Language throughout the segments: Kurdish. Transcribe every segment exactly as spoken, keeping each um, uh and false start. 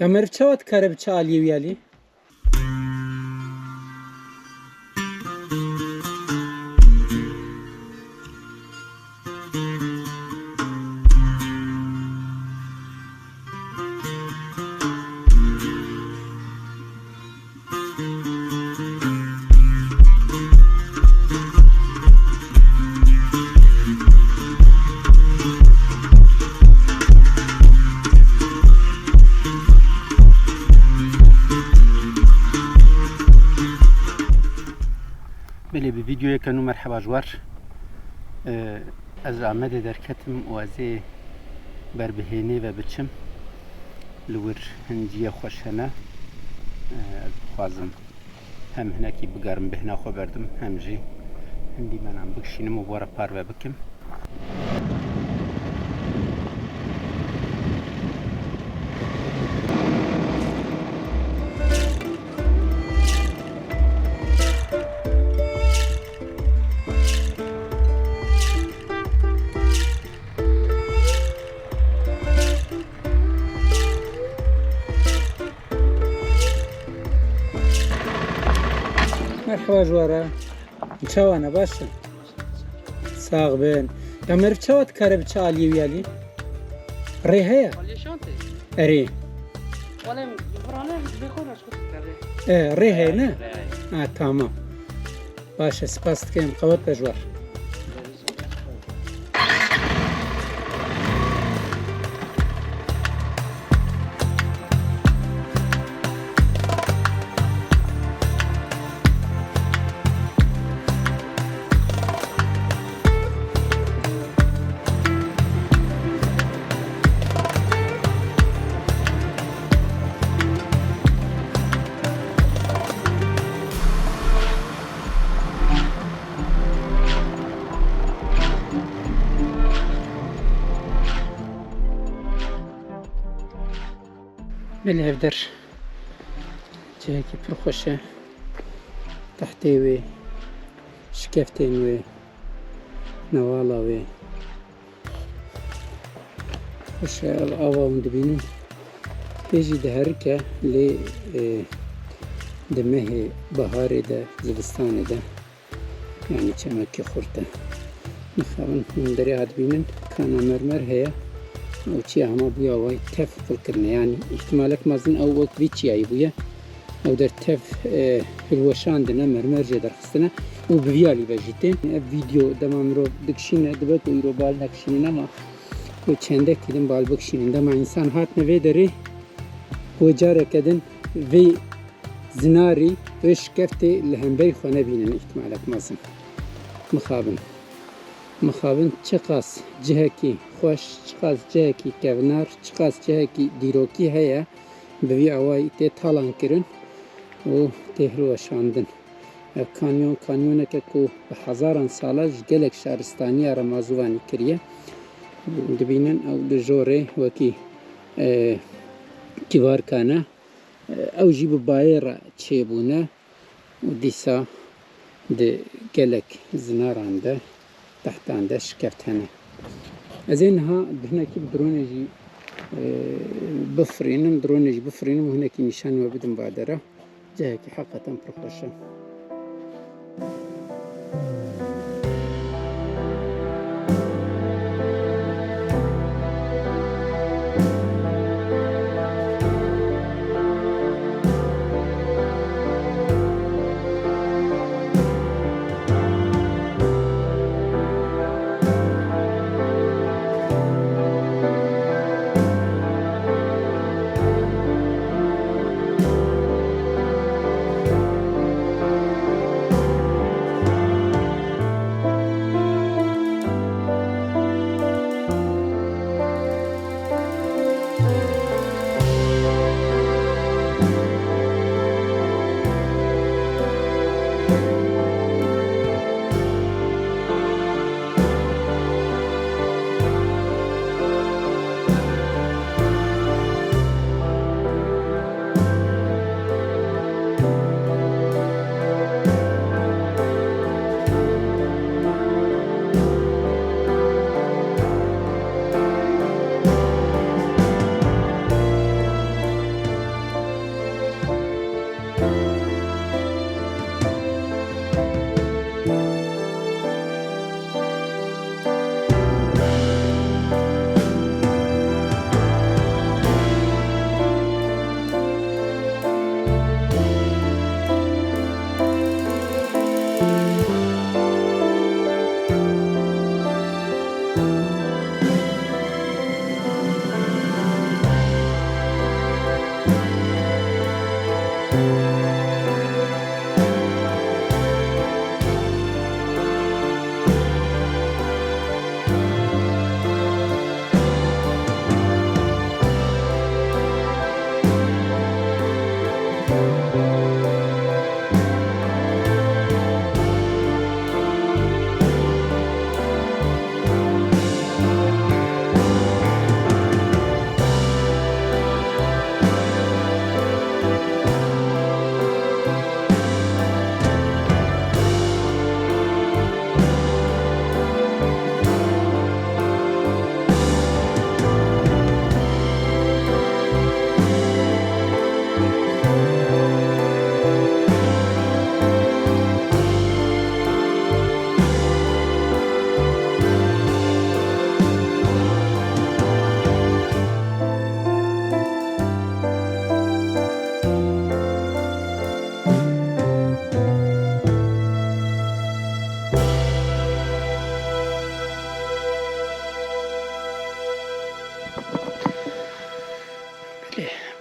Ya meriv çawa dikare biçe aliyê wî alî? Belê, bi vîdeoyeke nû merheba ji we re. Ez Amedê derketim û ez ê ber bi hênê ve biçim. Li wir hin ciyê xweş hene. Ez dixwazim hem hinekî bigerim bêhna xwe berdim, hem jî hin dîmenan bikişînim û bi we re parve bikim. Merhaba ji we re. Çawa ne, baş e? Sax bin. Ya meriv çawa dikare biçe aliyê wî alî? Rê heye? Aliyê şantê. Erê. Wale, virane, bê xwe re ji xwe dikare. E, rê heye ne? Rê heye. Ha, tamam. Baş e, spas dikim. Qewet be ji we re. Belê, ev der cihekî pir xweş e. Tehtê wê, şikeftên wê, newala wê. Xweş e, ev ava hûn dibînin. Pê jî diherike, lê, e, di mehê biharê de, zivistanê de, yanî çemekî xurt e. Mixabin hûn derê hadibînin, kana mermer heye. Ew çiya hema bûya wayî tev qil kirine. Yanî îhtimalek mezin ew wek vî çiyayî bûye. Ew der tev, e, hilweşandine, mermer jê derxistine û bi vî alî ve jî tên. Ev vîdeo dema mirov dikişîne, dibe ku îro bal nekişînin, ama ku çendekî din bal bikişînin. Dema însan hatine vê derê, wê careke din vê zinarî, wê şikeftê li hemberî xwe nebînin îhtimalek mezin. Mixabin. Mixabin çiqas cihekî xweş, çiqas cihekî kevnar, çiqas cihekî dîrokî heye. Bi vî awayî tê talan kirin û tê hilweşandin. Ev kanyon, kanyoneke ku bi hezaran sala ji gelek şaristaniya re mazûvanî kiriye. Dibînin ew li jorê wekî, e, kîvarkan e. E, ew jî bi bayê re çêbûne. Û dîsa di gelek zinaran de, tehtan de şikeft hene. Ez ê niha bi hinekî bi dronê jî, e, bifirînim, dronê jî bifirînim û hinekî nîşan we bidim va dera. Cihekî heqeten pir xweş e.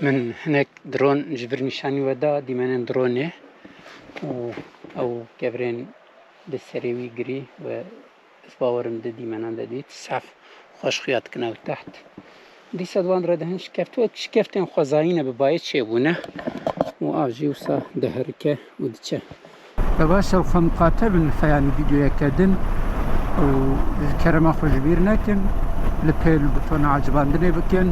Min hinek dron ji vir nîşanî we da, dîmenên dronê û ew kevirên di serê wî girî we ez bawerim di dîmenan de dît saf xweş xuya dikin ew teht. Dîsa di wan re dihin şikeft wek şikeftên xwezayî ne bi bayê çêbûne û av jî wisa diherike û diçe. Te baş e, xwe miqate bin xeyanî vîdyoyeke din û ji kerema xwe ji bîr nekin, li pêl butona acibandinê bikin.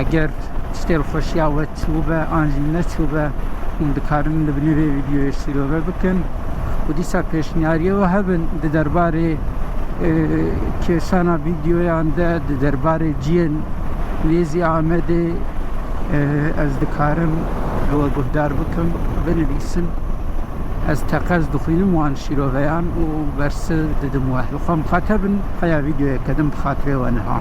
Eger tiştê li xweşiya we çûbe an jî neçûbe, hûn dikarin li binê vê vîdyoyê şîrove bikin. Û dîsa pêşniyariyê we hebin di derbarê, e, kêşana vîdyoyan de, di derbarê ciyên nêzî Amedê, e, ez dikarim li we guhdar bikim, binivîsim. Ez teqez dixwînim wan şîroveyan û bersiv didim we. Li xwe miqate bin, xeya vîdyoyeke din bi xatirê we niha.